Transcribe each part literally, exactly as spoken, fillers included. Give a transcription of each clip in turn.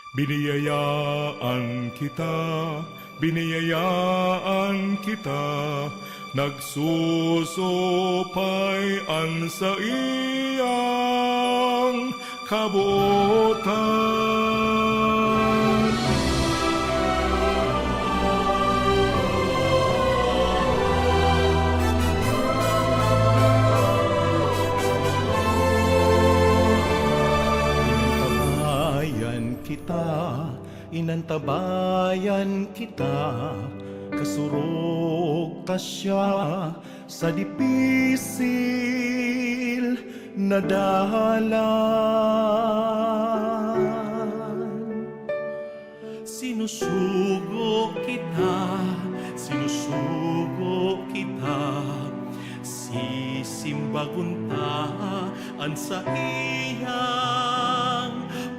Biniyayaan kita, biniyayaan kita, nagsusupay an saiyang kabotan. Inantabayan kita, inantabayan kita, kasurog ta siya sa dipisil na dalan. Sinusugo kita, sinusugo kita, sisimbagon ta an saiyang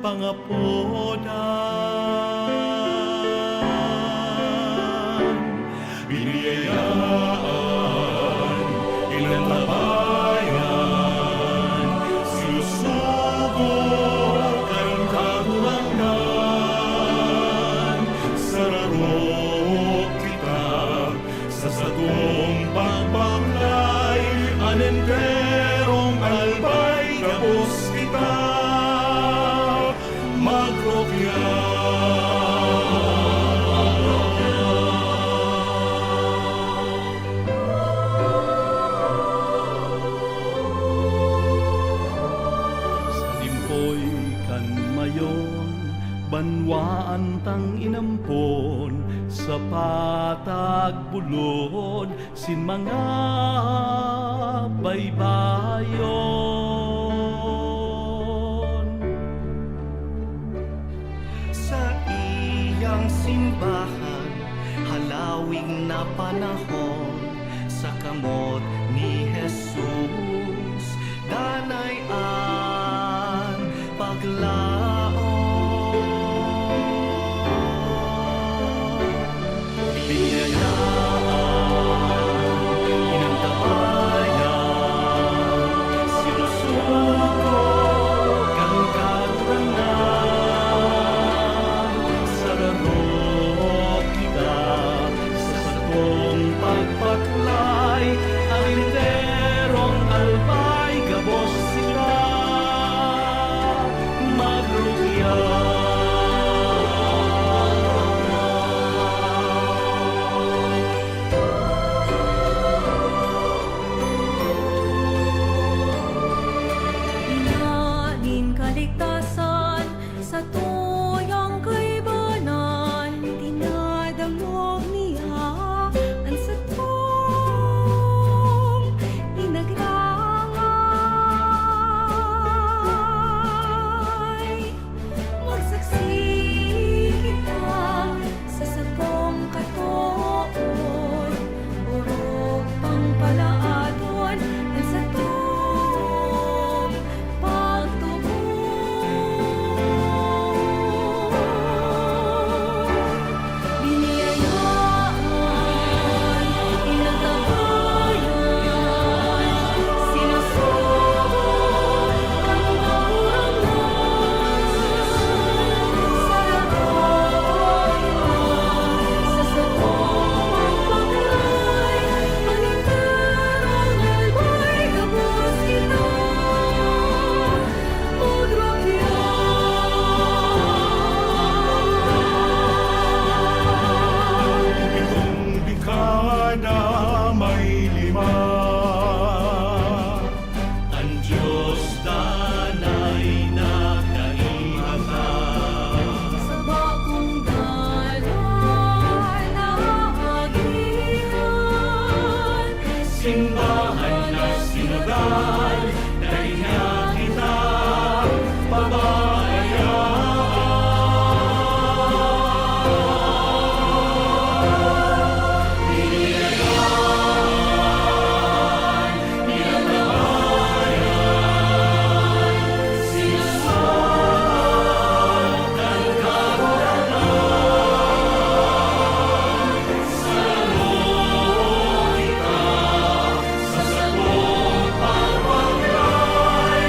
pangapodan. Biniyayaan, inantabayan, sinusugo kan Kagurangnan. Sararo kita sa satong pagbaklay, an enterong albay gabos kita magrukya. Sa limpoy kan mayon, banwaan tang inampon, sa patag bulod, sin mga baybayon. Saiyang simbahan, halawig na panahon, sa kamot ni Jesus, danay an paglaom. Biniyayaan, inantabayan, sinusugo kan Kagurangnan. Sararo kita sa satong pagbaklay, an enterong albay gabos kita magrukya. Ina nin kaligtasan, satuyang kaibanan, dinadangog niya an satong pinagrangay. Magsaksi kita sa satong katood, orog pang palaadon an satong pagtubod. Biniyayaan, inantabayan, sinusugo kan Kagurangnan. Sararo kita sa satong pagbaklay, an enterong albay gabos kita magrukya. Itong dekada may lima, an Dios danay na kaimahan. Sa bagong dalan na agihan, simbahan na sinodal, dai na kita pababayaan. Biniyayaan, inantabayan, sinusugo kan Kagurangnan. Sararo kita sa satong pagbaklay,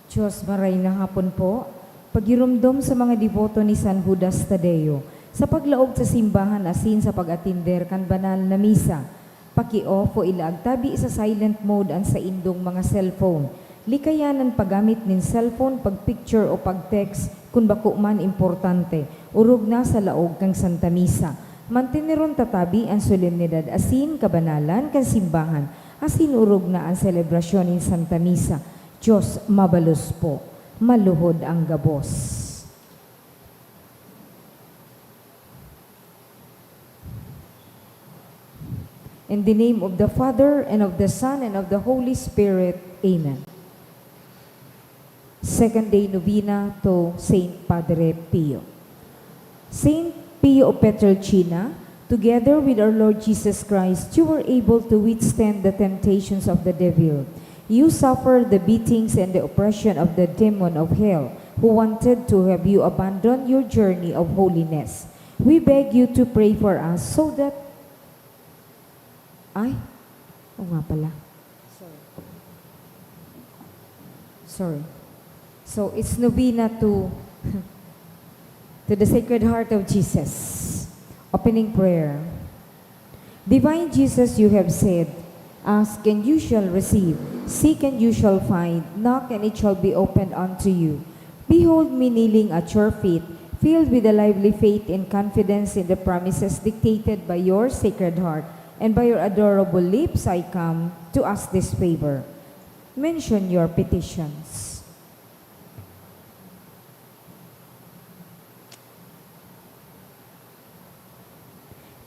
Diyos, maray na hapon po. Pagiromdom sa mga deboto ni San Judas Tadeo, sa paglaog sa simbahan asin sa pag-atender kan banal na misa. Paki-off o ilaag tabi sa silent mode an saindong mga cellphone. Likayan an paggamit nin cellphone, pag-picture o pag-text kun bako man importante, orog na sa laog kan Santa Misa. Manteneron ta tabi an solemnidad asin kabanalan kan simbahan, asin orog na an selebrasyon nin Santa Misa. Diyos, mabalos po. Maluhod ang gabos. In the name of the Father, and of the Son, and of the Holy Spirit. Amen. Second Day Novena to Saint Padre Pio. Saint Pio of Pietrelcina, together with our Lord Jesus Christ, you were able to withstand the temptations of the devil. You suffered the beatings and the oppression of the demon of hell, who wanted to have you abandon your journey of holiness. We beg you to pray for us so that, ay, oo nga pala. Sorry. Sorry. So, it's novena to, to the Sacred Heart of Jesus. Opening prayer. Divine Jesus, you have said, "Ask and you shall receive, seek and you shall find, knock and it shall be opened unto you." Behold me kneeling at your feet, filled with a lively faith and confidence in the promises dictated by your Sacred Heart, and by your adorable lips I come to ask this favor. Mention your petitions.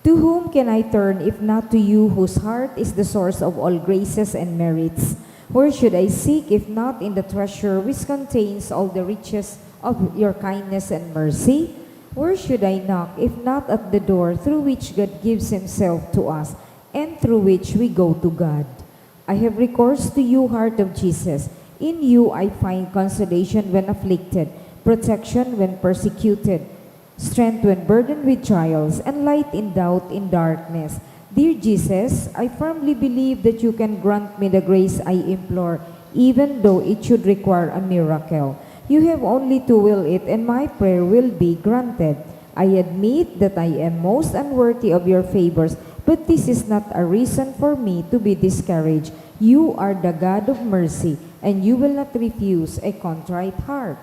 To whom can I turn if not to you, whose heart is the source of all graces and merits? Where should I seek if not in the treasure which contains all the riches of your kindness and mercy? Where should I knock if not at the door through which God gives himself to us and through which we go to God? I have recourse to you, Heart of Jesus. In you I find consolation when afflicted, protection when persecuted, strength when burdened with trials, and light in doubt, in darkness. Dear Jesus, I firmly believe that you can grant me the grace I implore, even though it should require a miracle. You have only to will it, and my prayer will be granted. I admit that I am most unworthy of your favors, but this is not a reason for me to be discouraged. You are the God of mercy, and you will not refuse a contrite heart.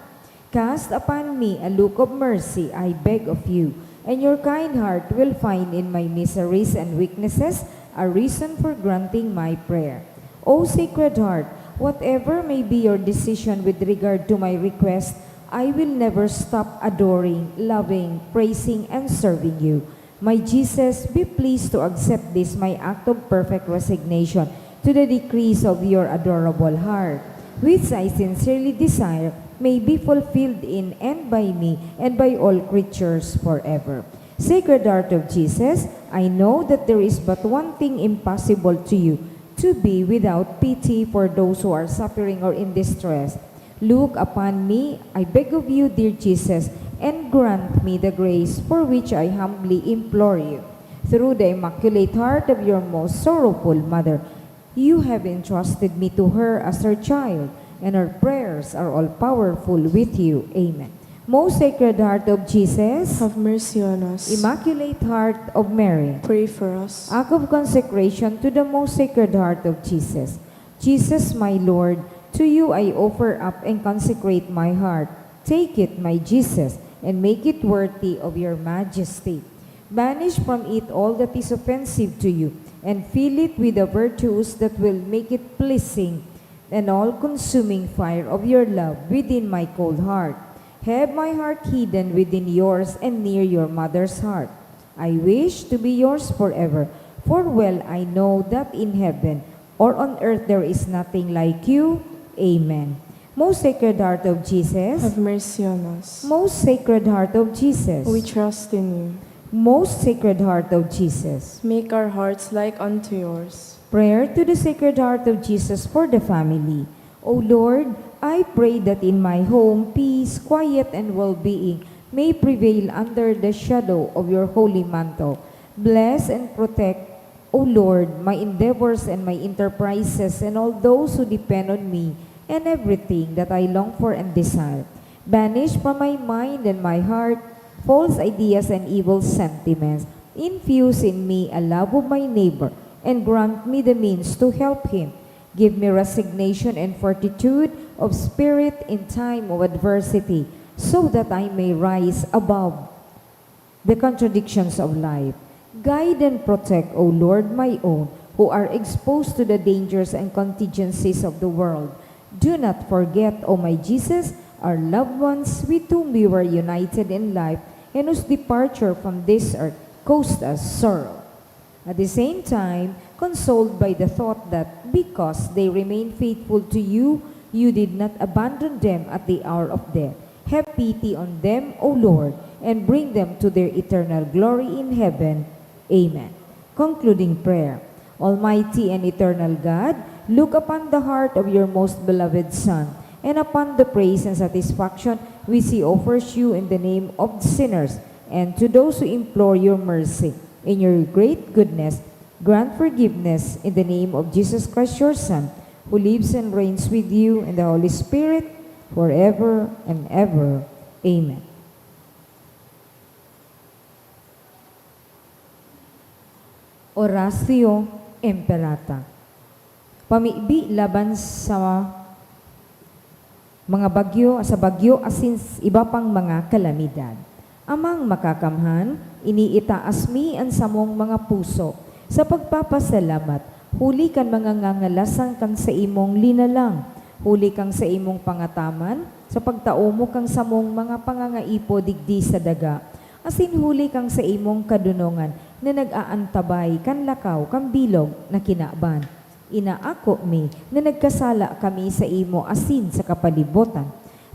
Cast upon me a look of mercy, I beg of you, and your kind heart will find in my miseries and weaknesses a reason for granting my prayer. O Sacred Heart, whatever may be your decision with regard to my request, I will never stop adoring, loving, praising, and serving you. My Jesus, be pleased to accept this my act of perfect resignation to the decrees of your adorable heart, which I sincerely desire may be fulfilled in and by me and by all creatures forever. Sacred Heart of Jesus, I know that there is but one thing impossible to you, to be without pity for those who are suffering or in distress. Look upon me, I beg of you, dear Jesus, and grant me the grace for which I humbly implore you. Through the Immaculate Heart of your most sorrowful Mother, you have entrusted me to her as her child, and her prayers are all powerful with you. Amen. Most Sacred Heart of Jesus, have mercy on us. Immaculate Heart of Mary, pray for us. Act of consecration to the Most Sacred Heart of Jesus. Jesus, my Lord, to you I offer up and consecrate my heart. Take it, my Jesus, and make it worthy of your majesty. Banish from it all that is offensive to you, and fill it with the virtues that will make it pleasing, an all-consuming fire of your love within my cold heart. Have my heart hidden within yours and near your mother's heart. I wish to be yours forever, for well I know that in heaven or on earth there is nothing like you. Amen. Most Sacred Heart of Jesus. Have mercy on us. Most Sacred Heart of Jesus. We trust in you. Most Sacred Heart of Jesus. Make our hearts like unto yours. Prayer to the Sacred Heart of Jesus for the family. O Lord, I pray that in my home, peace, quiet, and well-being may prevail under the shadow of your holy mantle. Bless and protect, O Lord, my endeavors and my enterprises and all those who depend on me and everything that I long for and desire. Banish from my mind and my heart false ideas and evil sentiments. Infuse in me a love of my neighbor and grant me the means to help him. Give me resignation and fortitude of spirit in time of adversity, so that I may rise above the contradictions of life. Guide and protect, O Lord, my own, who are exposed to the dangers and contingencies of the world. Do not forget, O my Jesus, our loved ones with whom we were united in life and whose departure from this earth caused us sorrow. At the same time, consoled by the thought that because they remained faithful to you, you did not abandon them at the hour of death. Have pity on them, O Lord, and bring them to their eternal glory in heaven. Amen. Concluding prayer. Almighty and eternal God, look upon the heart of your most beloved Son, and upon the praise and satisfaction which he offers you in the name of sinners, and to those who implore your mercy. In your great goodness, grant forgiveness in the name of Jesus Christ, your Son, who lives and reigns with you in the Holy Spirit, forever and ever. Amen. Oratio Imperata. Pamibi laban sa mga bagyo, sa bagyo asin s-, iba pang mga kalamidad. Amang Makakamhan, iniitaas mi an samong mga puso sa pagpapasalamat huli kan mga ngangalasan kan saimong linalang, huli kan saimong pangataman, sa pagtao mo kan samong mga pangangaipo digdi sa daga, asin huli kan saimong kadonongan na nag-aantabay kan lakaw kan bilog na kinaban. Inaako mi na nagkasala kami saimo asin sa kapalibotan.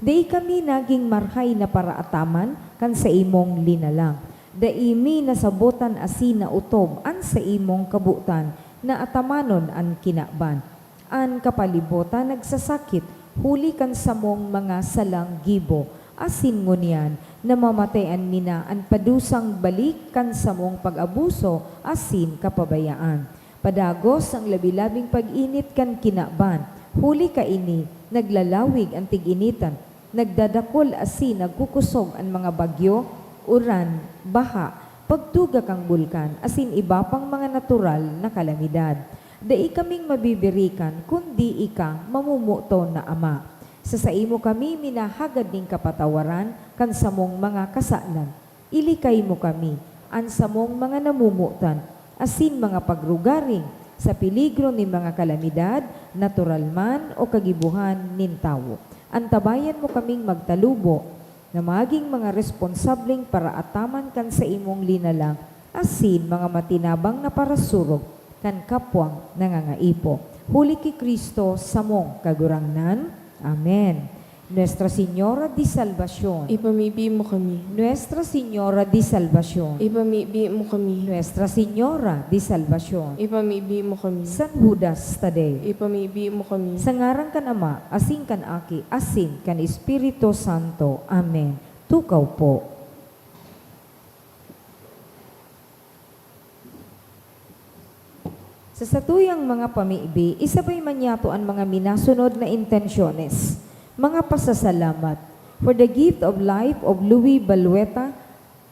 Dai kami nagin marahay na paraataman kan saimong linalang. Dai mi nasabotan asin naotob an saimong kabotan na atamanon an kinaban. An kapalibotan nagsasakit huli kan samong mga salang gibo, asin ngunyan namamatayan mi na an padusang balik kan samong pag-abuso asin kapabayaan. Padagos an labi-labing pag-init kan kinaban, huli kaini naglalawig an tig-initan, nagdadakul asin nagkukosog an mga bagyo, uran, baha, pagtuga kan bulkan, asin iba pang mga natural na kalamidad. Dai kaming mabibirikan, kundi ika, mamomoton na Ama. Sa saimo kami minahagad nin kapatawaran kan samong mga kasalan. Ilikay mo kami, an samong mga namomotan, asin mga pagrugaring sa peligro nin mga kalamidad, natural man o kagibohan nin tawo. Antabayan mo kaming magtalubo na magin mga responsableng paraataman kan saimong linalang, asin mga matinabang na parasurog kan kapwang nangangaipo. Huli ki Cristo samong Kagurangnan. Amen. Nuestra Señora de Salvacion. Ipamibi mo kami. Nuestra Señora de Salvacion. Ipamibi mo kami. Nuestra Señora de Salvacion. Ipamibi mo kami. San Judas Tadeo. Ipamibi mo kami. Sa ngaran kan Ama, asin kan Aki, asin kan Espiritu Santo. Amen. Tukaw po. Sa satuyang mga pamibi, isabay man niyato an mga minasunod na intensyones. Mga pasasalamat for the gift of life of Louis Balueta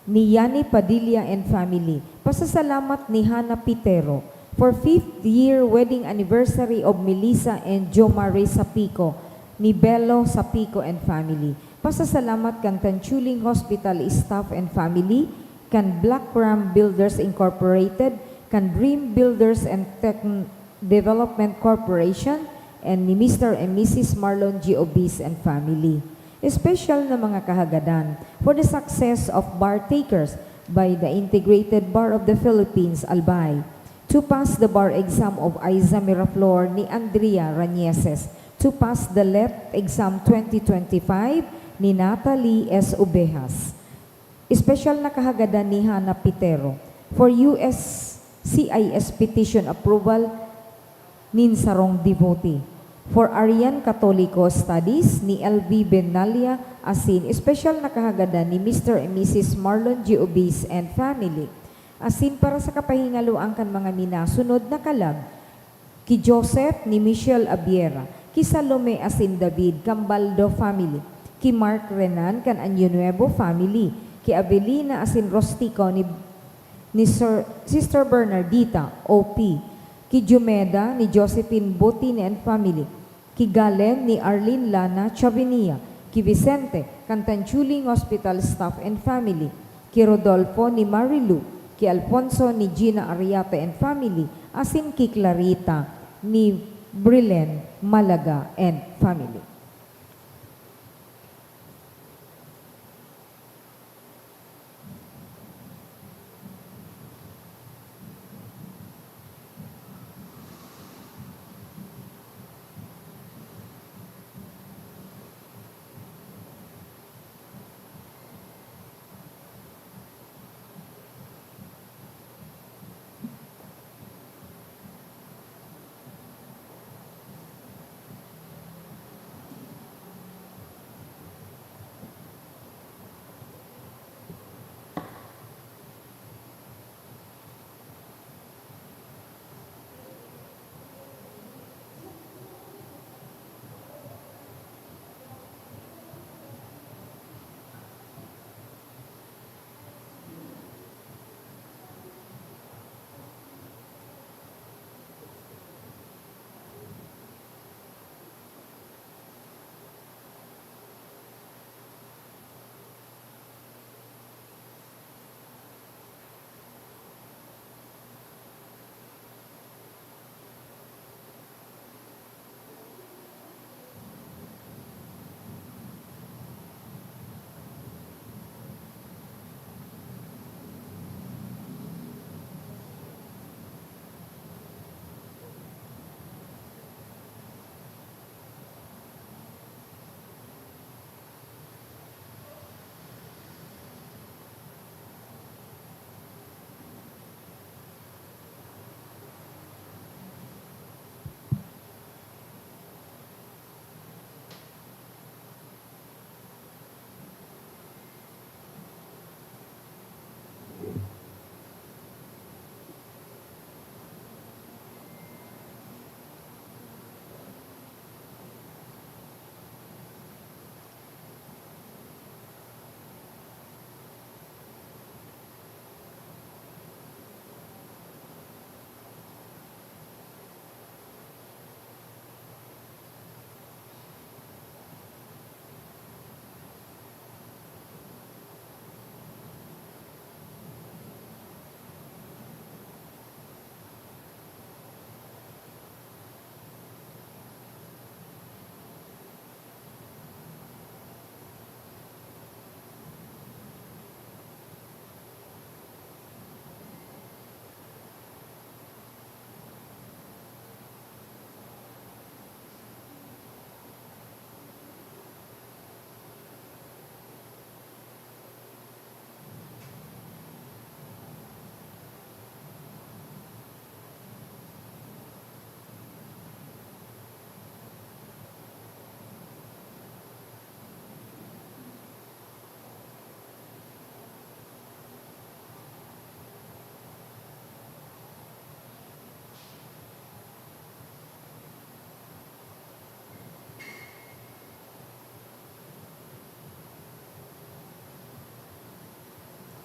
ni Yani Padilla and family. Pasasalamat ni Hana Pitero for fifth year wedding anniversary of Melissa and Jomari Sapico ni Bello Sapico and family. Pasasalamat kan Tanchuling Hospital staff and family, kan Black Ram Builders Incorporated, kan Dream Builders and Tech Development Corporation, and ni Mister and Missus Marlon G. Obis and family. Special na mga kahagadan for the success of bar takers by the Integrated Bar of the Philippines, Albay. To pass the bar exam of Aiza Miraflor ni Andrea Rañeses. To pass the let exam twenty twenty-five ni Natalie S. Ovejas. Espesyal na kahagadan ni Hana Pitero for U S C I S petition approval nin sarong devotee. For Aryan Katoliko Studies ni L V Benalia asin espesyal na kahagadan ni Mister and Missus Marlon G. Obis and family. Asin para sa kapahingaloan kan mga minasunod na kalag, ki Joseph ni Michelle Abiera, ki Salome asin David kan Baldo family, ki Mark Renan kan Año Nuevo family, ki Abelina asin Rostico ni, ni Sir, Sister Bernardita, O P, ki Jumeda ni Josephine Botini and family, ki Galen ni Arlene Lana Chavinia, ki Vicente kan Tanchuling Hospital staff and family, ki Rodolfo ni Marilu, ki Alfonso ni Gina Ariate and family, asin ki Clarita ni Brilen Malaga and family.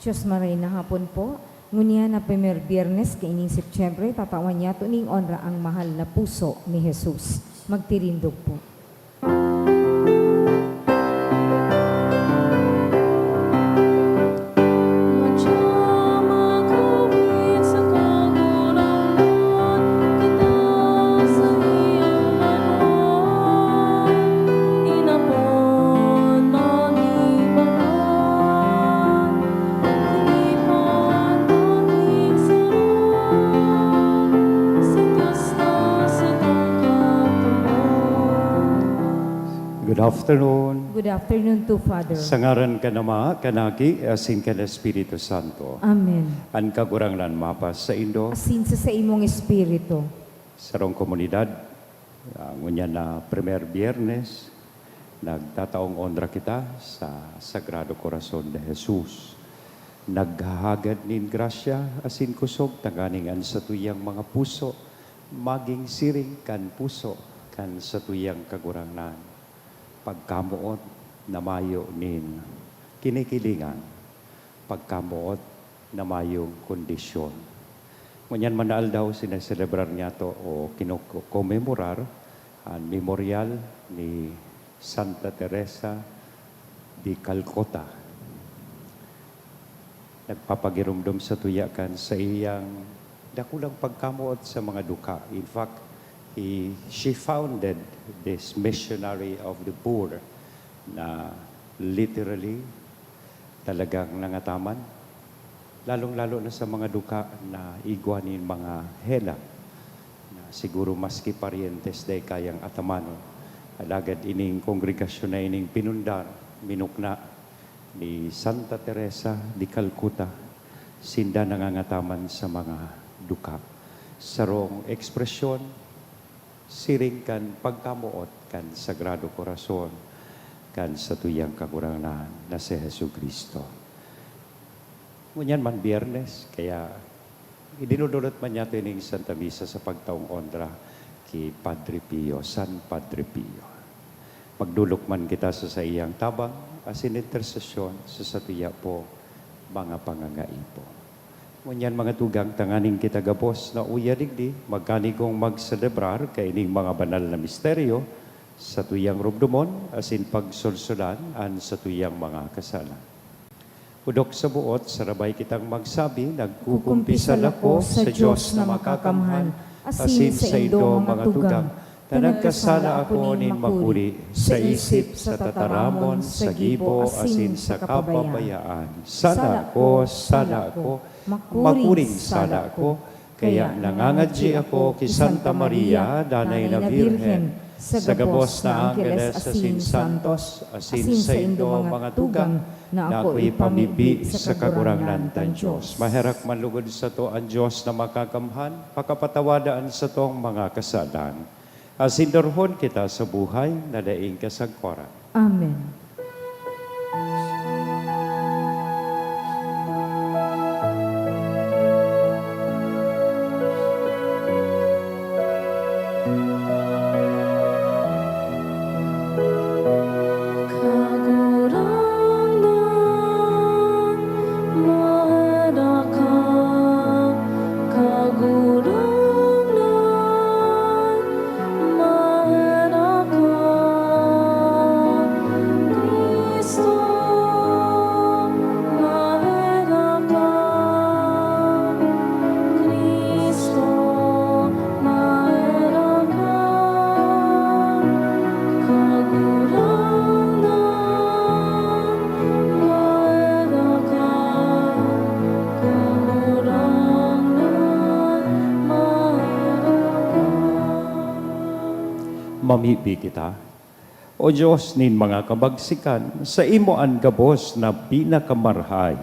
Diyos, maray na hapon po. Ngunyan na primer Biyernes kaining Setyembre, tatawan niyato nin onra ang mahal na puso ni Jesus. Magtirindog po. Good afternoon. Good afternoon to Father. Sa ngaran kan Ama, kan Aki, asin kan Espiritu Santo. Amen. An Kagurangnan mapasa saindo. Asin sa saimong espiritu. Sarong komunidad, ah, ngunyan na primer Biyernes, nagtataong onra kita sa Sagrado Corazon de Jesus. Naghahagad nin grasya asin kosog tanganing an satuyang mga puso magin siring kan puso Kan satuyang Kagurangnan, pagkamoot na mayo nin kinikilingan, pagkamoot na mayong kondisyon. Ngunyan man na aldaw, sineselebrar niyato o kinokomemorar an memorial ni Santa Teresa de Calcutta. Nagpapagiromdom satuya kan saiyang dakulang pagkamoot sa mga dukha. In fact, he, she founded this missionary of the poor na literally talagang nangataman, lalong-lalo na sa mga dukha na igwa nin mga helang, na siguro maski paryentes dai kayang atamanon. Alagad ining kongregasyon na ining pinundar, minukna ni Santa Teresa de Calcutta, sinda nangangataman sa mga dukha. Sarong ekspresyon, siring kan pagkamoot kan Sagrado Corazon kan satuyang Kagurangnan na si Jesu-Cristo. Ngunyan man Biyernes, kaya idinudulot man niyato ining Santa Misa sa pagtaong onra ki Padre Pio, San Padre Pio. Magdolok man kita sa saiyang tabang asin intersesyon sa satuya po mga pangangaipo. Ngunyan, mga tugang, tanganing kita gabos na uya digdi, magkanigong magselebrar kaining mga banal na misteryo, satuyang romdomon asin pagsolsolan an satuyang mga kasalan. Pudok sa buot, sarabay kitang magsabi, "Nagkukumpisal ako sa Dios na makakamhan, asin saindo, mga tugang, ta nagkasala ako nin makuri, sa isip, sa tataramon, sa gibo, asin sa kapabayaan. Sala ko, sala ko, makuring sala ko." Kaya nangangadyi ako ki Santa Maria, Danay na Birhen, sa gabos na anggeles asin santos, asin saindo, mga tugang, na ako ipamibi sa Kagurangnan tang Dios. Maherak man lugod sato an Dios na makakamhan, pakapatawada an satong mga kasalan, asin durhon kita sa buhay na daing kasagkoran. Amen. Kagurangnan, maherak ka. Kagurangnan, maherak ka. Cristo, maherak ka. Cristo, maherak ka. Kagurangnan, maherak ka. Kagurangnan, maherak ka. Mamibi kita. O Dios nin mga kabagsikan, saimo an gabos na pinakamarhay.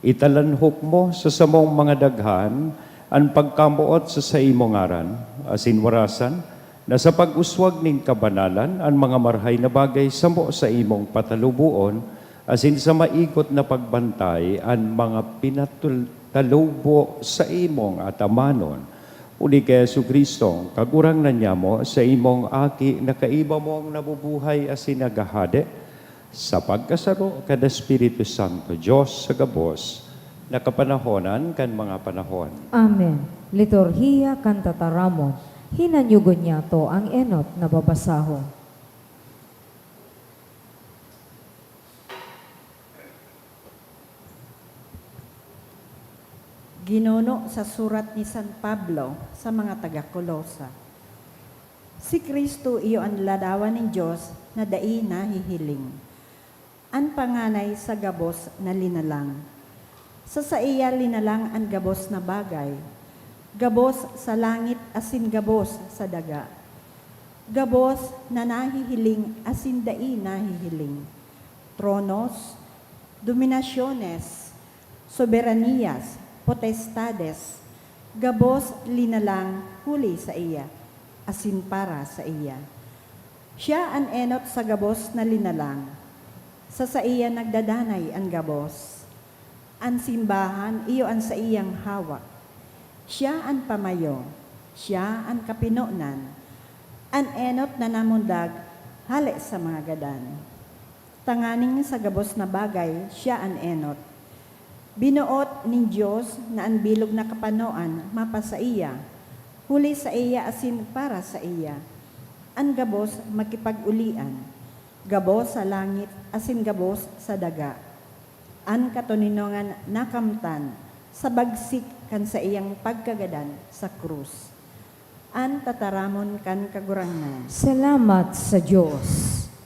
Italanhok mo sa samong mga daghan an pagkamoot sa saimong ngaran, asin warasan na sa pag-uswag nin kabanalan an mga marhay na bagay samo sa imong pataluboon, asin sa maigot na pagbantay an mga pinatul-, talubo sa imong atamanon. Huli ki Jesu-Cristo, Kagurangnan nyamo, sa imong Aki na kaiba mong nabubuhay asin naghahade, sa pagkasaro kan Espiritu Santo, Dios sa gabos, na kapanahonan kan mga panahon. Amen. Liturhiya kan Tataramon. Hinanyugon niyato ang enot na babasahon. Ginuno sa surat ni San Pablo sa mga taga Colosa. Si Cristo iyo an ladawan nin Dios na dai nahihiling. An panganay sa gabos na linalang. Sa saiya linalang an gabos na bagay, gabos sa langit asin gabos sa daga, gabos na nahihiling asin dai nahihiling, tronos, dominasyones, soberaniyas, potestades, gabos linalang huli saiya, asin para saiya. Siya an enot sa gabos na linalang. Sa saiya nagdadanay an gabos. An simbahan iyo an saiyang hawak. Siya an pamayo, siya an kapinonan. An enot na namundag hale sa mga gadan, tanganing sa gabos na bagay siya an enot. Binoot nin Dios na an bilog na kapanoan mapasaiya, huli saiya asin para saiya. An gabos makipag-olian, gabos sa langit asin gabos sa daga. An katoninongan nakamtan sa bagsik kan saiyang pagkagadan sa krus. An tataramon kan Kagurangnan. Salamat sa Dios.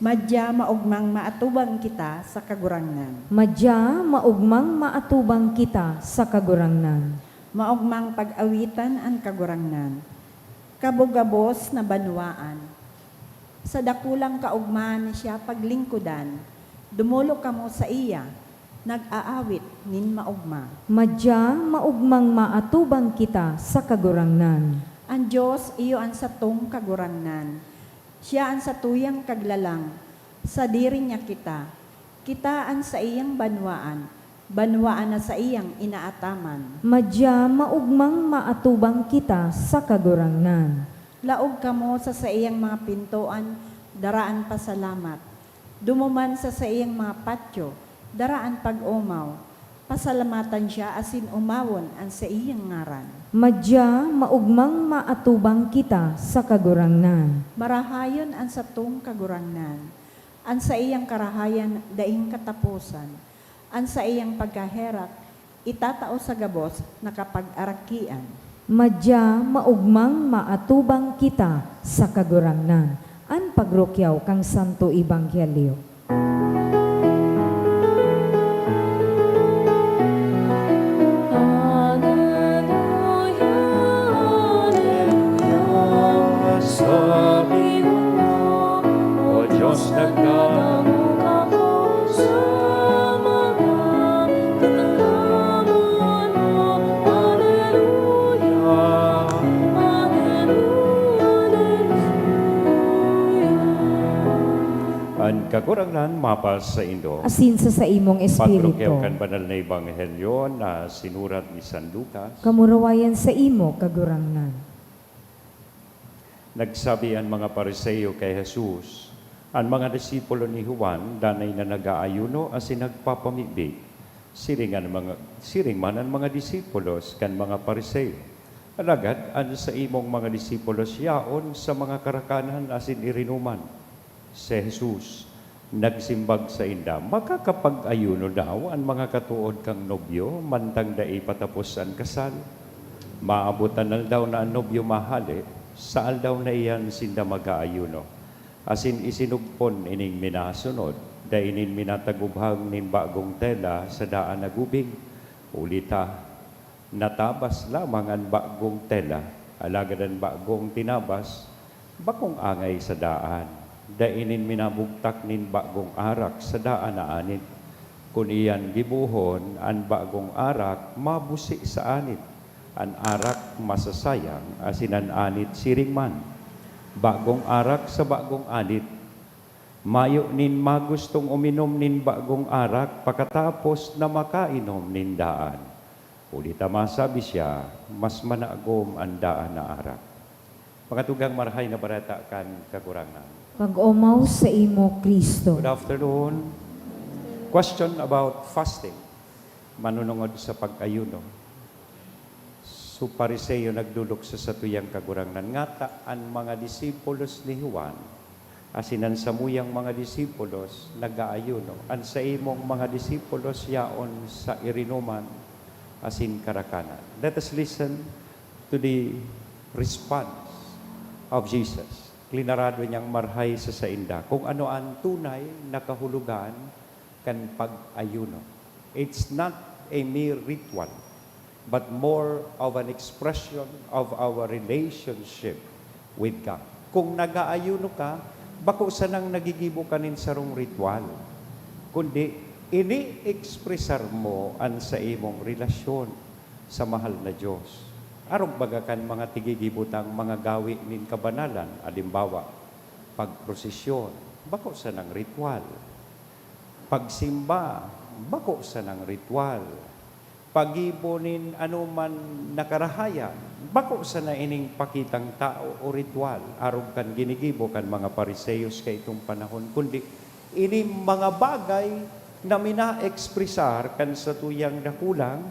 Madya maogmang maatubang kita sa Kagurangnan. Madya maogmang maatubang kita sa Kagurangnan. Maogmang pag-awitan an Kagurangnan. Kabogabos na banwaan. Sa dakulang kaogmahan siya paglingkodan, dumolok kamo saiya, nag-aawit nin maogma. Madya maogmang maatubang kita sa Kagurangnan. An Dios iyo an satong Kagurangnan. Siya an satuyang Kaglalang. Sadiri niya kita. Kita an saiyang banwaan, banwaan na saiyang inaataman. Madya maogmang maatubang kita sa Kagurangnan. Laog kamo sa saiyang mga pintoan, dara an pasalamat. Dumuman sa saiyang mga patyo, dara an pag-omaw. Pasalamatan siya asin omawon an saiyang ngaran. Madya maogmang maatubang kita sa Kagurangnan. Marahayon an satong Kagurangnan. An saiyang karahayan daing kataposan. An saiyang pagkaherak itatao sa gabos na kapagarakian. Madya maogmang maatubang kita sa Kagurangnan. An pagrukyaw kan Santo Ebanghelyo. Aleluya, aleluya. Sabi mo, O Diyos, nagdadamog ako sa mga tataramon mo. Aleluya, aleluya, aleluya. An Kagurangnan mapasaindo. Asin sa saimong espiritu. Pagrukyao kan banal na ebanghelyo na sinurat ni San Lucas. Kamurawayan saimo, Kagurangnan. Nagsabi an mga Fariseo ki Jesus, "An mga disipulo ni Juan danay na nag-aayuno asin nagpapamibi." Siring an mga, siring man an mga disipulos kan mga Fariseo. Alagad an saimong mga disipulos yaon sa mga karakanan asin irinuman. Si Jesus nagsimbag sainda, "Makakapag-ayuno daw an mga katood kan nobyo mantang dai pa tapos an kasal? Maabot an aldaw na an nobyo mahale, sa aldaw na iyan sinda mag-aayuno." Asin isinugpon ining minasunod, dai nin minataguphang nin bagong tela sa daan na gubing. Huli ta, natabas lamang an bagong tela, alagad an bagong tinabas, bakong angay sa daan. Dai nin minabugtak nin bagong arak sa daan na anit. Kun iyan gibohon, an bagong arak mabusi sa anit. An arak masasayang, asin an anit siring man. Bagong arak sa bagong anit. Mayo nin magustong uminom nin bagong arak pakatapos na makainom nin daan. Huli ta masabi siya, mas managom an daan na arak. Mga tugang, Marahay na Bareta kan Kagurangnan. Pag-omaw saimo, Cristo. Good afternoon. Question about fasting. Manunungod sa pag-ayuno. So, Fariseo nagdolok sa satuyang Kagurangnan. Ngata an mga disipulos ni Juan asin an samuyang mga disipulos nag-aayuno. An saimong mga disipulos yaon sa irinuman asin karakanan. Let us listen to the response of Jesus. Klinarado niyang marahay sa sainda kung ano an tunay na kahulogan kan pag-ayuno. It's not a mere ritual, but more of an expression of our relationship with God. Kung nag-aayuno ka, bako sanang nagigibo ka nin sarong ritual, kundi ini-ekspresar mo an saimong relasyon sa mahal na Diyos. Arog baga kan mga tigigibo tang mga gawi nin kabanalan, alimbawa, pagprosesyon, bako sanang ritual. Pagsimba, bako sanang ritual. paggibo nin anoman na karahayan. Bako sana ining pakitang tao o ritual, arog kan ginigibo kan mga Fariseos kaitong panahon, kundi ini mga bagay na mina-ekspresar kan satuyang dakulang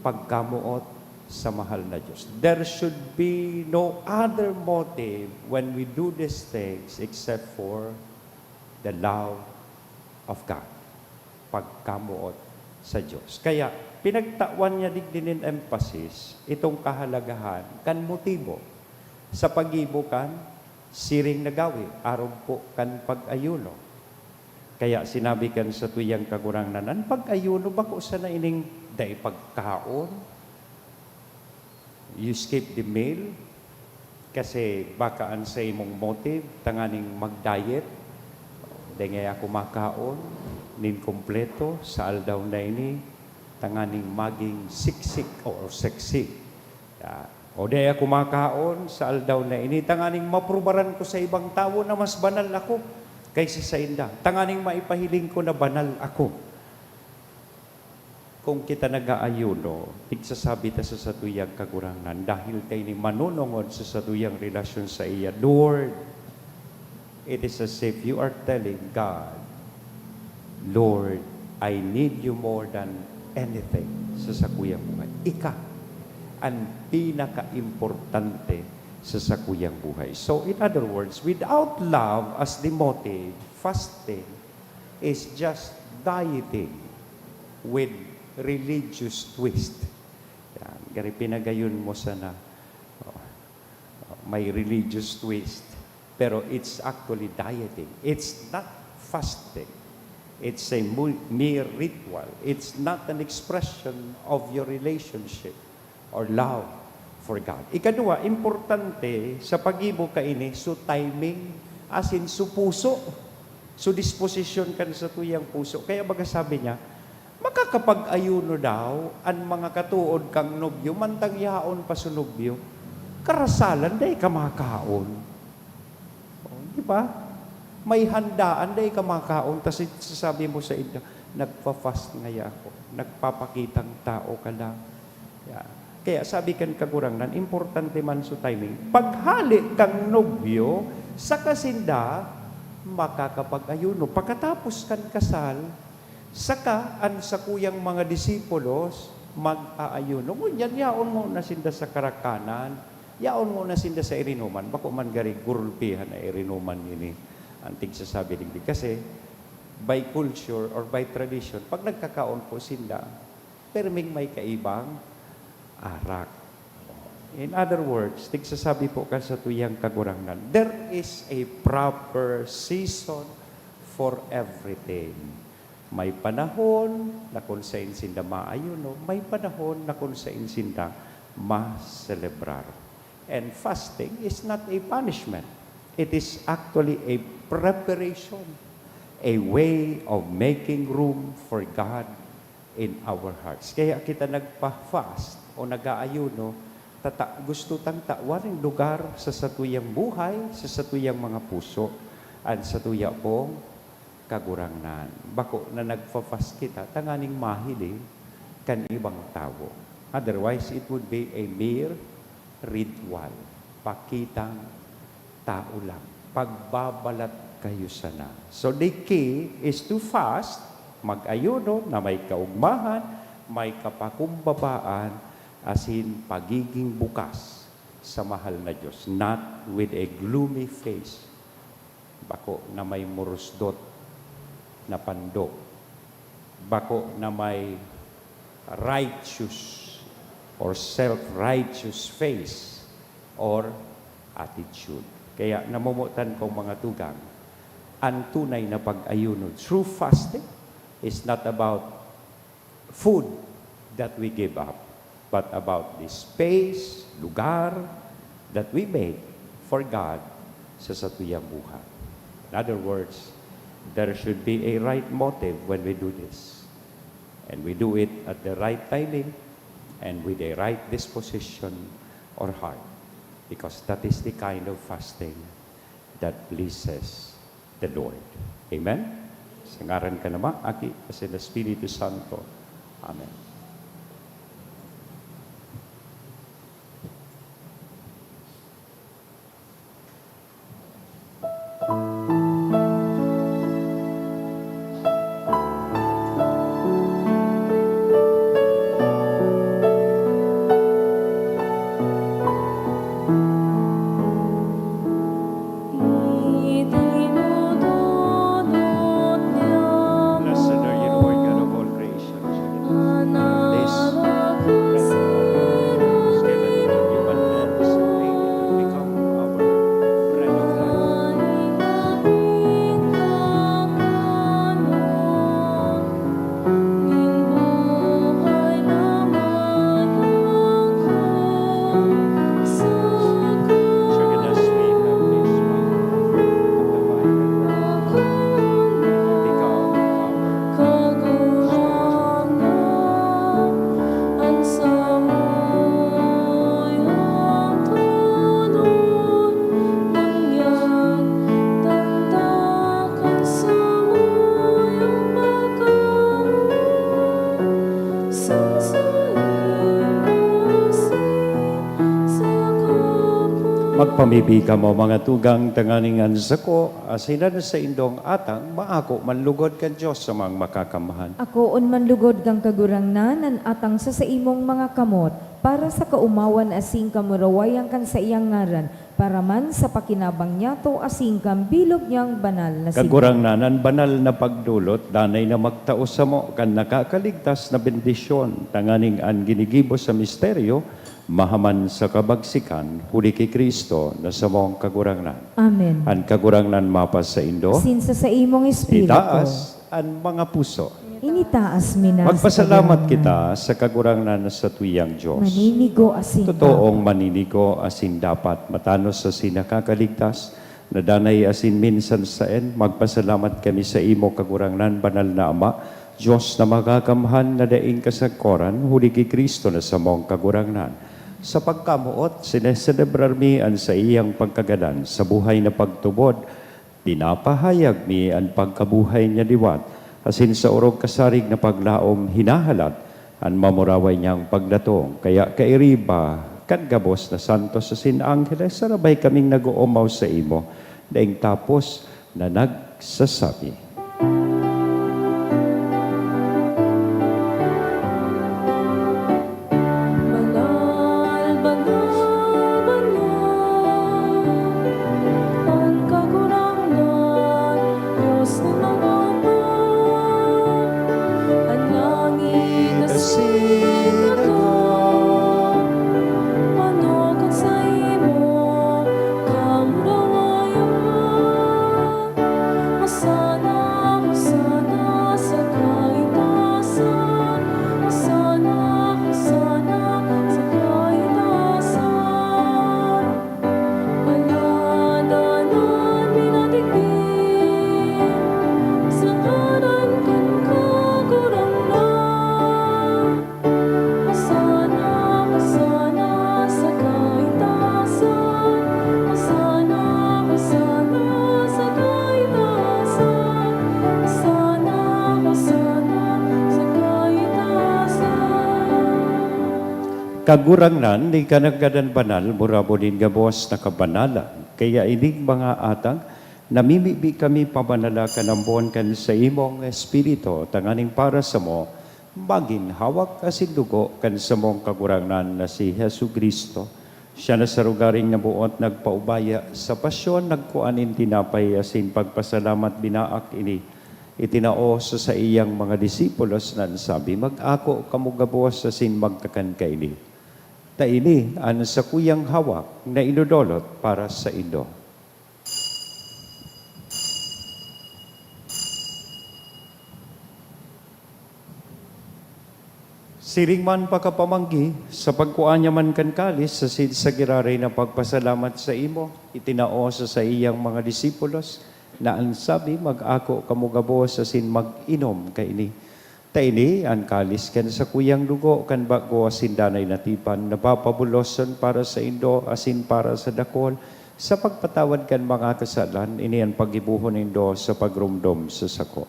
pagkamoot sa mahal na Dios. There should be no other motive when we do these things except for the love of God, pagkamoot sa Dios. Kaya, pinagtawan niya digdi nin emphasis itong kahalagahan kan motibo sa paggibo kan siring na gawi, arog po kan pag-ayuno. Kaya sinabi kan satuyang Kagurangnan, "An pag-ayuno bako sana ining dai pagkaon, you skip the meal, kasi baka an saimong motive tanganing mag-diet, dai ngaya ako makaon nin kompleto sa aldaw na ini, tanganing maging siksik or sexy. Ah, o dai ako makaon sa aldaw na ini, tanganing maprubaran ko sa ibang tawo na mas banal ako kaysa sainda, tanganing maipahiling ko na banal ako." Kung kita nag-aayuno, nagsasabi ta sa satuyang Kagurangnan, dahil ta ini manunongod sa satuyang relasyon saiya, "Lord," it is as if you are telling God, "Lord, I need you more than anything sa sakuyang buhay. Ika an pinakaimportante sa sakuyang buhay." So, in other words, without love as the motive, fasting is just dieting with religious twist. Yan. Gari pinagayon mo sana. Oh, may religious twist. Pero it's actually dieting. It's not fasting. It's a mu-, mere ritual. It's not an expression of your relationship or love for God. Ikadua, importante sa paggibo kaini, so timing, as in, so puso, so disposition kan satuyang puso. Kaya baga sabi niya, makakapag-ayuno daw an mga katood kang nobyo, mantang yaon pa so nobyo, karasalan, dai ka makaon. Oh, di ba? May handaan, dai ka makaon, tas sasabi mo sa inda, "Nagpa-fast ngaya ako, nagpapakitang tao ka lang." Yeah. Kaya sabi kan Kagurangnan, importante man so timing. Paghale kang nobyo, saka sinda makakapag-ayuno. Pakatapos kan kasal, saka an sakuyang mga disipulos mag-aayuno. Ngunyan, yaon ngona sinda sa karakanan, yaon ngona sinda sa irinuman. Bako man gari gurulpihan na irinuman ini, an tigsasabi digdi. Kasi, by culture or by tradition, pag nagkakaon po sinda, perming may kaibang arak. In other words, tigsasabi po kan satuyang Kagurangnan, there is a proper season for everything. May panahon na kung sain sinda maayuno, may panahon na kung sain sinda maselebrar. And fasting is not a punishment. It is actually a preparation, a way of making room for God in our hearts. Kaya kita nagpa-fast o nag-aayuno, tata-, gusto tang tawan nin lugar sa satuyang buhay, sa satuyang mga puso, an satuya pong Kagurangnan. Bako na nagfa-fast kita tanganing mahiling kan ibang tawo. Otherwise, it would be a mere ritual. Pakitang tao lang. Pagbabalat kayo sana. So, the key is to fast, mag-ayuno na may kaugmahan, may kapakumbabaan, asin pagiging bukas sa mahal na Diyos, not with a gloomy face. Bako na may murusdot na pandok. Bako na may righteous or self-righteous face or attitude. Kaya namomotan kong mga tugang, an tunay na pag-ayuno, true fasting, is not about food that we give up, but about the space, lugar, that we make for God sa satuyang buhay. In other words, there should be a right motive when we do this. And we do it at the right timing and with a right disposition or heart. Because that is the kind of fasting that pleases the Lord. Amen? Sa ngaran kan Ama, Aki, asin Espiritu Santo. Amen. Pamibi kamo, mga tugang, tanganing an sako asin an saindong atang maako man lugod kan Dios na Amang Makakamhan. Akoon man lugod kan Kagurangnan an atang sa saimong mga kamot, para sa kaomawan asin kamurawayan kan saiyang ngaran, para man sa pakinabang niyato asin kan bilog niyang banal na Simbahon. Kagurangnan, an banal na pagdolot danay na magtao samo kan nakakaligtas na bendisyon, tanganing an ginigibo sa misteryo mahaman sa kabagsikan, huli ki Cristo na samong Kagurangnan. Amen. An Kagurangnan mapasaindo. Asin sa saimong espiritu. Itaas an mga puso. Initaas mi na sa Kagurangnan. Magpasalamat kita sa Kagurangnan na satuyang Dios. Maninigo asin dapat. Totoong maninigo asin dapat, matanos asin nakakaligtas, na danay asin minsan saen, magpasalamat kami sa imo, Kagurangnan, Banal na Ama, Dios na Makakamhan, na daing kasagkoran, huli ki Cristo na samong Kagurangnan. Sa pagkamoot, sineselebrar mi an saiyang pagkagadan sa buhay na pagtubod. Pinapahayag mi an pagkabuhay niya liwat, asin sa orog kasarig na paglaom, hinahalat an mamuraway niyang pagdatong. Kaya kairiba kan gabos na santos asin angheles, sarabay kaming nag-oomaw saimo, daing tapos na nagsasabi, Banal, banal, banal, an Kagurangnan, Dios na Makakamhan. An langit asin daga, pano kan saimong kamurawayan. Hosana, Hosana sa kaitaasan. Hosana, Hosana sa kaitaasan. Paladanan mi na digdi sa ngaran kan Kagurangnan. Hosana, Hosana sa kaitaasan. Hosana, Hosana sa kaitaasan. Hosana, Hosana sa kaitaasan. Kagurangnan, ika nanggad an banal, murabo nin gabos na kabanalan. Kaya ining mga atang, namimibi kami pabanala kan ambon kan saimong Espiritu, tanganing para samo, magin hawak asin dugo kan samong Kagurangnan na si Jesu-Cristo. Siya na sa rogaring naboot nagpaubaya sa pasyon, nagkua nin tinapay asin pagpasalamat binaak ini, itinao sa saiyang mga disipulos na an sabi, "Mag-ako kamo gabos asin magkakan kaini. Ta ini an sakuyang hawak na idodolot para saindo." Siring man pakapamanggi, sa pagkua niya man kan kalis, asin sa giraray na pagpasalamat saimo, itinao sa saiyang mga disipulos, na an sabi, "Mag-ako kamo gabos asin mag-inom kaini. Ta ini an kalis kan sakuyang dugo kan bago asin danay na tipan, na papabuloson para saindo asin para sa dakul, sa pagpatawad kan mga kasalan. Ini an paggibohon nindo sa pagromdom sa sako."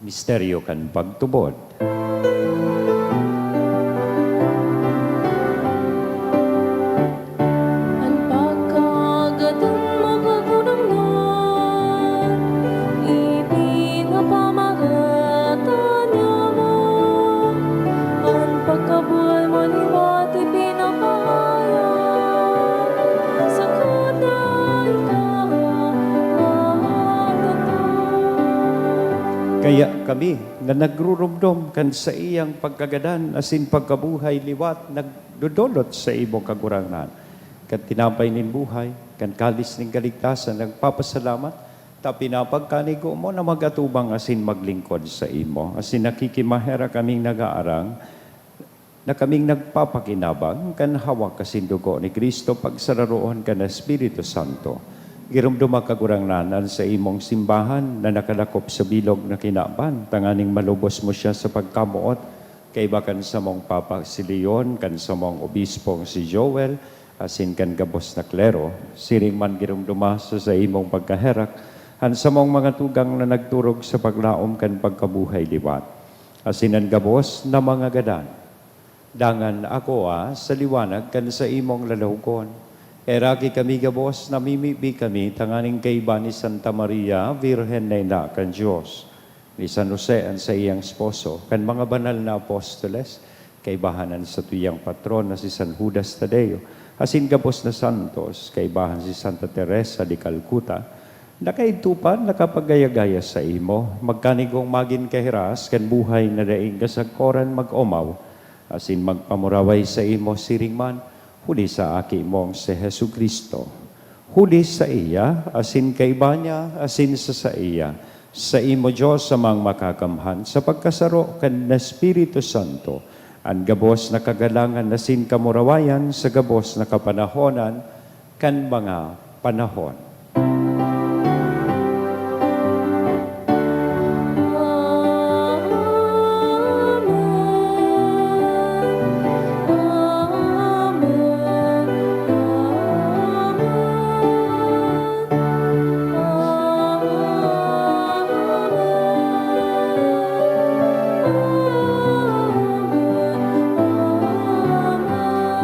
Misteryo kan pagtubod. An pagkagadan mo, Kagurangnan, ipinapamagatan niamo. An pagkabuhay mo liwat ipinapahayag, sagkod na ika magtutubod. Kaya kami, na nagruromdom kan saiyang pagkagadan asin pagkabuhay liwat, nagdodolot sa imo, Kagurangnan, kan tinapay nin buhay, kan kalis nin kaligtasan, nagpapasalamat, ta pinapagkanigo mo na mag-atubang asin maglingkod saimo. Asin nakikimaherak kaming nagaarang, na kaming nagpapakinabang kan hawak asin dugo ni Cristo pagsararoon kan Espiritu Santo. Giromdoma, Kagurangnan, an saimong simbahan na nakalakop sa bilog na kinaban, tanganing malubos mo siya sa pagkamoot, kaiba kan samong Papa si Leon, kan samong Obispong si Joel, asin kan gabos na klero. Siring man giromdoma sa saimong pagkaherak an samong mga tugang na nagturog sa paglaom kan pagkabuhay liwat. asin an gabos na mga gadan. Dangan akoa sa liwanag kan saimong lalawogon. Heraki kami gabos, namimibi kami tanganing kaiba ni Santa Maria, Birhen na Ina kan Dios, ni San Jose an saiyang esposo, kan mga banal na apostoles, kaibahan an satuyang patron na si San Judas Tadeo, asin gabos na santos, kaibahan si Santa Teresa de Calcutta, nakaidto pa, nakapagaya-gaya saimo, magkanigong magin kahiras kan buhay na daing kasagkoran mag-omaw, asin magpamuraway saimo siring man, huli sa Aki mong si Jesu-Cristo. Huli saiya, asin kaiba niya, asin sa saiya, saimo, Dios Amang Makakamhan, sa pagkasaro kan Espiritu Santo, an gabos na kagalangan asin kamurawayan sa gabos na kapanahonan kan mga panahon.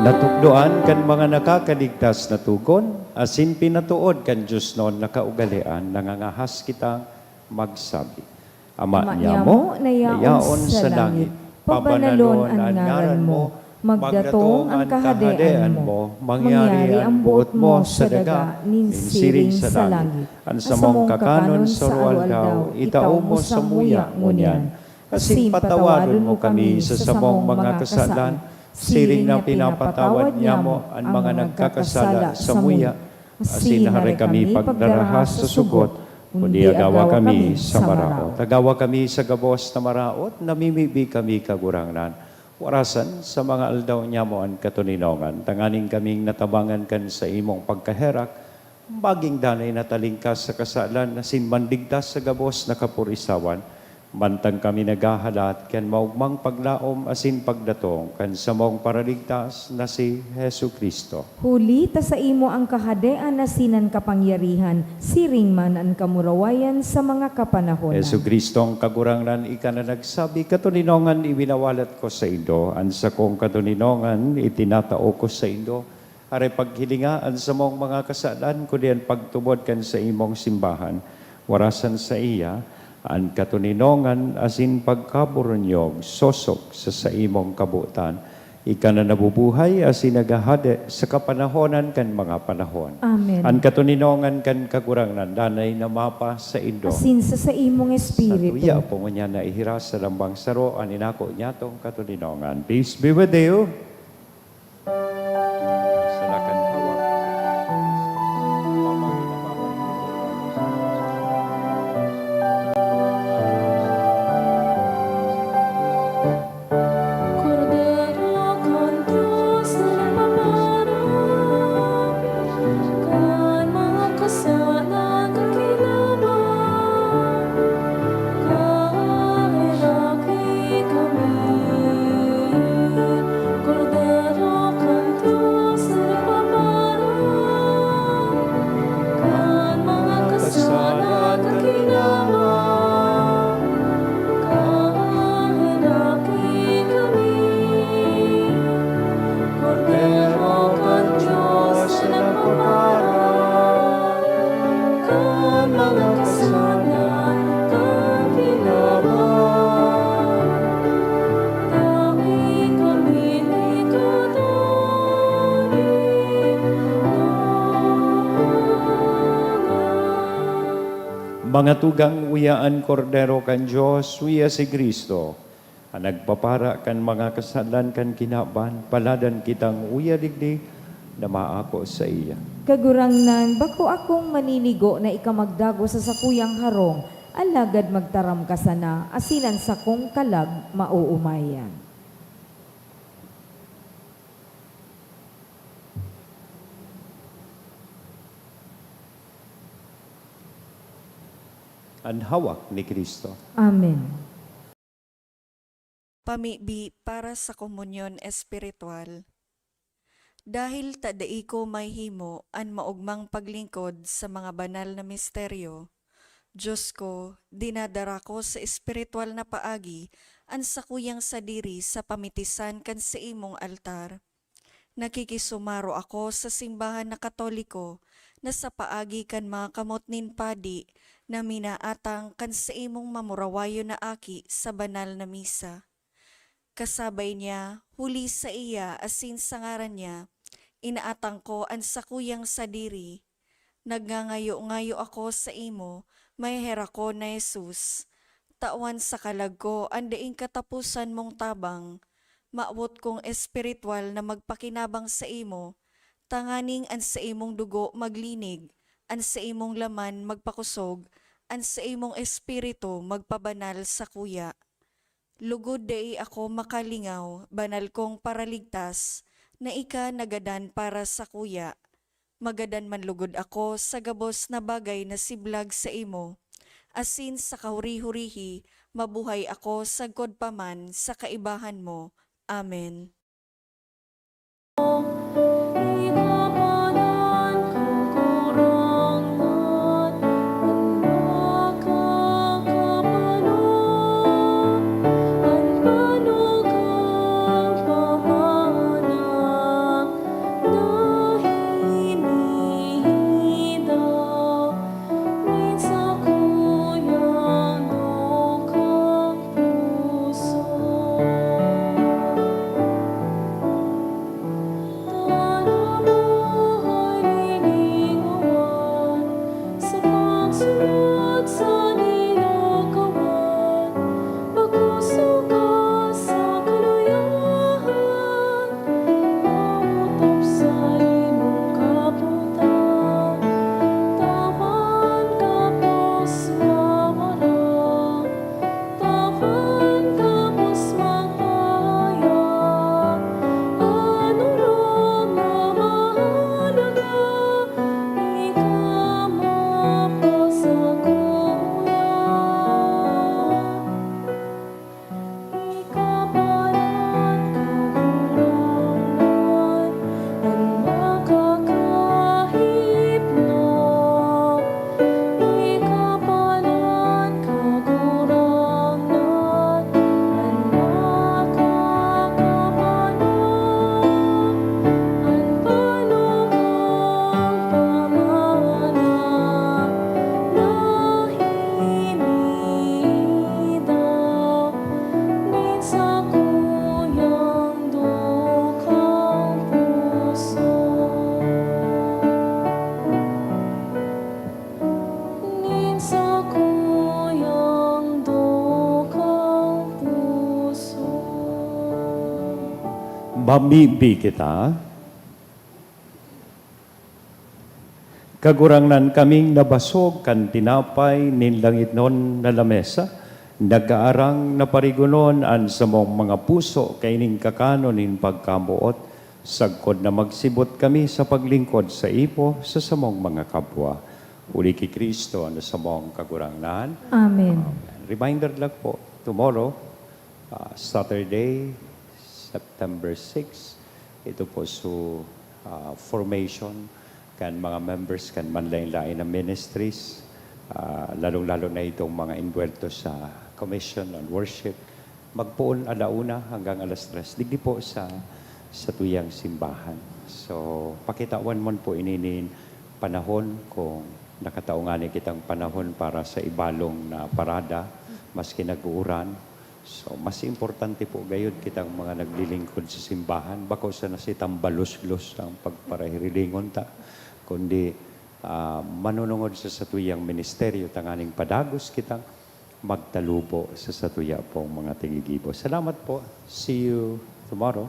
Natukdoan kan mga nakakaligtas na togon, asin pinatood kan diosnon na kaugalean, nangangahas kitang magsabi. Ama Ama niamo, niamo na na yaon yaon sa sa langit, langit, pabanalon pabanalon an an ngaran ngaran mo, mo, magdatong magdatong an an kahadean kahadean mo, mo, mangyari mangyari an an buot buot mo mo sa sa daga, daga, nin nin siring siring sa sa langit. Langit. An An samong samong kakanon kakanon sa sa aroaldaw, aroaldaw, itao itao mo mo samuya samuya ngunyan. ngunyan. Asin Asin patawadon patawadon mo mo kami kami sa sa samong samong mga mga kasalan, kasalan, siring siring na na pinapatawad pinapatawad niamo niamo an an mga mga nagkakasala nagkakasala samuya. samuya. Asin Asin hare hare kami kami pagdaraha pagdaraha sa sa sugot, sugot, kundi kundi agawa agawa kami kami sa sa maraot. maraot. Agawa kami sa gabos na maraot, namimibi kami, Kagurangnan. Warasan sa mga aldaw niamo an katoninongan, tanganing kaming natabangan kan saimong pagkaherak, maging danay na talingkas sa kasalan asin manligtas sa gabos na kapurisawan, mantang kami naghahalat kan maogmang paglaom asin pagdatong kan samong Paraligtas na si Jesu-Cristo. Huli ta saimo an kahadean asin an kapangyarihan, siring man an kamurawayan sa mga kapanahonan. Jesu-Cristong Kagurangnan, ika na nagsabi, "Katoninongan iwinawalat ko saindo, an sakong katoninongan itinatao ko saindo." Hare paghilinga an samong mga kasalan, kundi an pagtubod kan saimong simbahan. Warasan saiya an katoninongan asin pagkaburunyog sosog sa saimong kabotan. Ika na nabubuhay asin naghahade sa kapanahonan kan mga panahon. Amen. An katoninongan kan Kagurangnan danay na mapasaindo. Asin sa saimong espiritu. Satuya po ngunyan na ihiras sa lambang saro an inako niyatong katoninongan. Peace be with you. Sa lakan hawak. Kordero kan Dios na nagpaparang kan mga kasalan kan kinaban, kaheraki kami. Kordero kan Dios na nagpaparang kan mga kasalan kan kinaban, kaheraki kami. Kordero kan Dios na nagpaparang kan mga kasalan kan kinaban, tawi kami ni Katoninongan. Mga tugang, uya an Kordero kan Dios, uya si Cristo. An nagpapara kan mga kasalan kan kinaban, paladan kitang uya digdi na maako saiya. Kagurangnan, bako akong maninigo na ika magdagos sa sakuyang harong, alagad magtaram ka sana, asin an sakong kalag maoomayan. An hawak ni Cristo. Amen. Pamibi para sa komunyon espiritual. Dahil ta dai ko mahimo an maogmang paglingkod sa mga banal na misteryo, Diyos ko, dinadara ko sa espiritual na paagi an sakuyang sadiri sa pamitisan kan saimong altar. Nakikisumaro ako sa simbahan na Katoliko na sa paagi kan mga kamot nin padi na minaatang kan saimong mamurawayon na aki sa banal na misa. Kasabay niya, huli saiya asin sa ngaran niya, inaatang ko an sakuyang sadiri. Nagngangayo-ngayo ako saimo, maheherakon na Jesus. Tawan sa kalag ko an daing kataposan mong tabang. Mawot kong espiritual na magpakinabang saimo, tanganing an saimong dugo maglinig, an saimong laman magpakosog, an saimong espiritu magpabanal sakuya. Lugod dai ako makalingaw, banal kong Paraligtas, na ika nagadan para sakuya. Magadan man lugod ako sa gabos na bagay na siblag saimo, asin sa kahuri-hurihi mabuhay ako sagkod pa man sa kaibahan mo. Amen. Mamibi kita. Kagurangnan, kaming nabasog kan tinapay nin langitnon na lamesa, nagaarang na parigonon an samong mga puso kaining kakanon nin pagkamoot, sagkod na magsibot kami sa paglingkod saimo sa samong mga kapwa. Huli ki Cristo na samong Kagurangnan. Amen. Amen. Reminder lang po, tomorrow, ah, Saturday, September six, ito po so, ah, formation kan mga members kan manlain-lain na ministries, ah, lalong-lalo na itong mga envuelto sa commission on worship. Magpoon ala una hanggang alas tres, digdi po sa, sa tuyang simbahan. So, pakitawan man po ini nin panahon kung nakatao ngani kitang panahon para sa ibalong na parada, maski nag-uuran. So, mas importante po gayod kitang mga naglilingkod sa simbahan, bako sana si tambaluslos ang pagparahirilingon ta, kundi, ah, manunungod sa satuyang ministeryo tanganing padagos kitang magtalubo sa satuya pong mga tiggigibo. Salamat po. See you tomorrow.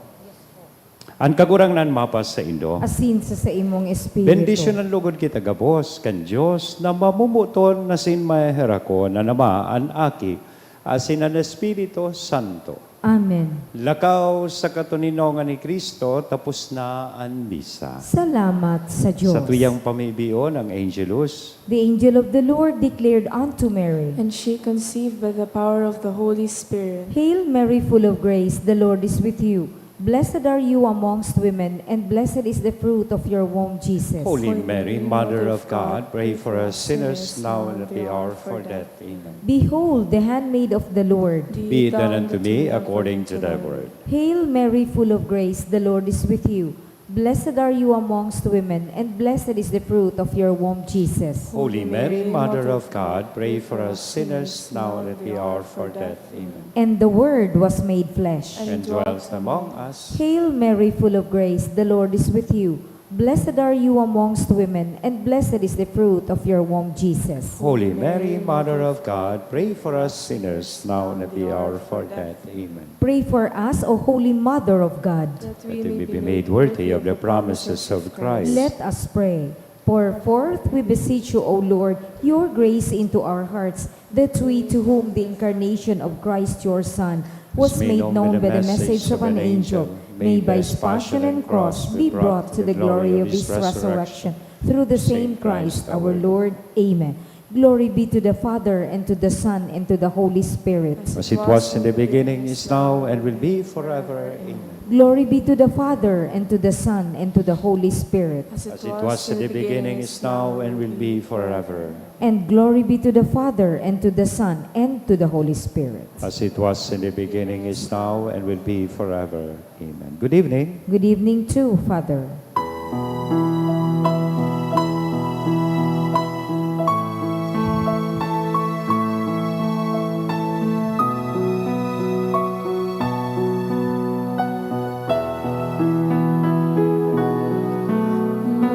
An Kagurangnan mapasaindo. Asin sa saimong espiritu. Bendisyonan lugod kita gabos kan Dios na mamomoton asin maheherakon, an Ama, an Aki, asin an Espiritu Santo. Amen. Lakaw sa katoninongan ni Cristo, tapos na an misa. Salamat sa Dios. Sa tuyang pamibion, ang Angelus. The angel of the Lord declared unto Mary. And she conceived by the power of the Holy Spirit. Hail Mary, full of grace, the Lord is with you. Blessed are you amongst women, and blessed is the fruit of your womb, Jesus. Holy Mary, Mother of God, pray for us sinners now and at the hour of our death. Amen. Behold the handmaid of the Lord. Be it done unto me according to thy word. Hail Mary, full of grace, the Lord is with you. Blessed are you amongst women, and blessed is the fruit of your womb, Jesus. Holy Mary, Mother of God, pray for us sinners now and at the hour of our death. Amen. And the Word was made flesh. And dwelt among us. Hail Mary, full of grace, the Lord is with you. Blessed are you amongst women, and blessed is the fruit of your womb, Jesus. Holy Mary, Mother of God, pray for us sinners now and at the hour of our death. Amen. Pray for us, O Holy Mother of God. That we may be made worthy of the promises of Christ. Let us pray. Pour forth, we beseech you, O Lord, your grace into our hearts, that we, to whom the incarnation of Christ your Son was made known by the message of an angel, may by his passion and cross be brought to the glory of his resurrection, through the same Christ our Lord. Amen. Glory be to the Father, and to the Son, and to the Holy Spirit. As it was in the beginning, is now, and will be forever. Amen. Glory be to the Father, and to the Son, and to the Holy Spirit. As it was in the beginning, is now, and will be forever. And glory be to the Father, and to the Son, and to the Holy Spirit. As it was in the beginning, is now, and will be forever. Amen. Good evening. Good evening too, Father.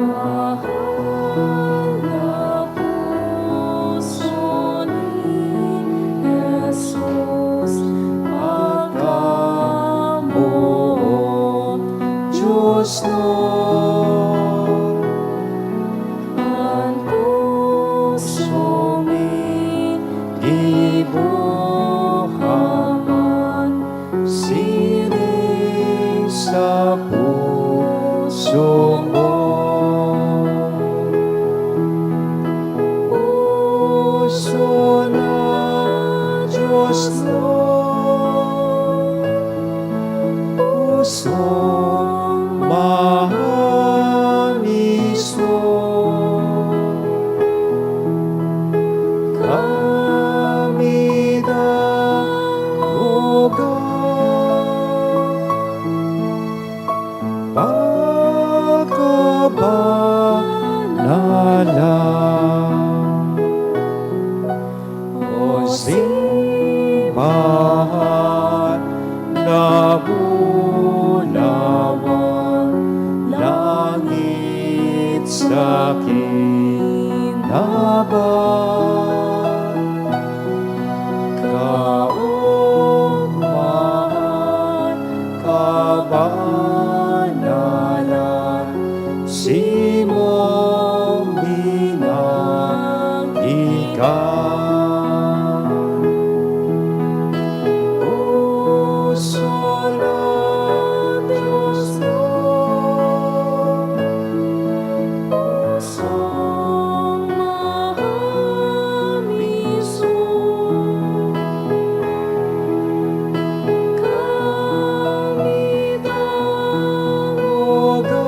Mahal na puso ni Jesus, pagkamoot, Diyos Lord. An pusong gibo man, siring sa puso mo. Puso na Diyos Lord, pusong mahal mismo. Kami dangoga, pagkabanalan. O simbahan na bulawan, langit sa kinaban. Kaogmahan, kabanalan, simong binantikan. Puso na Diyos Lord, pusong mahal mismo. Kami dangoga,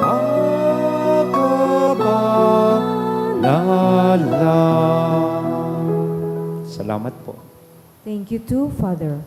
pagkabanalan. Salamat po. Thank you too, Father.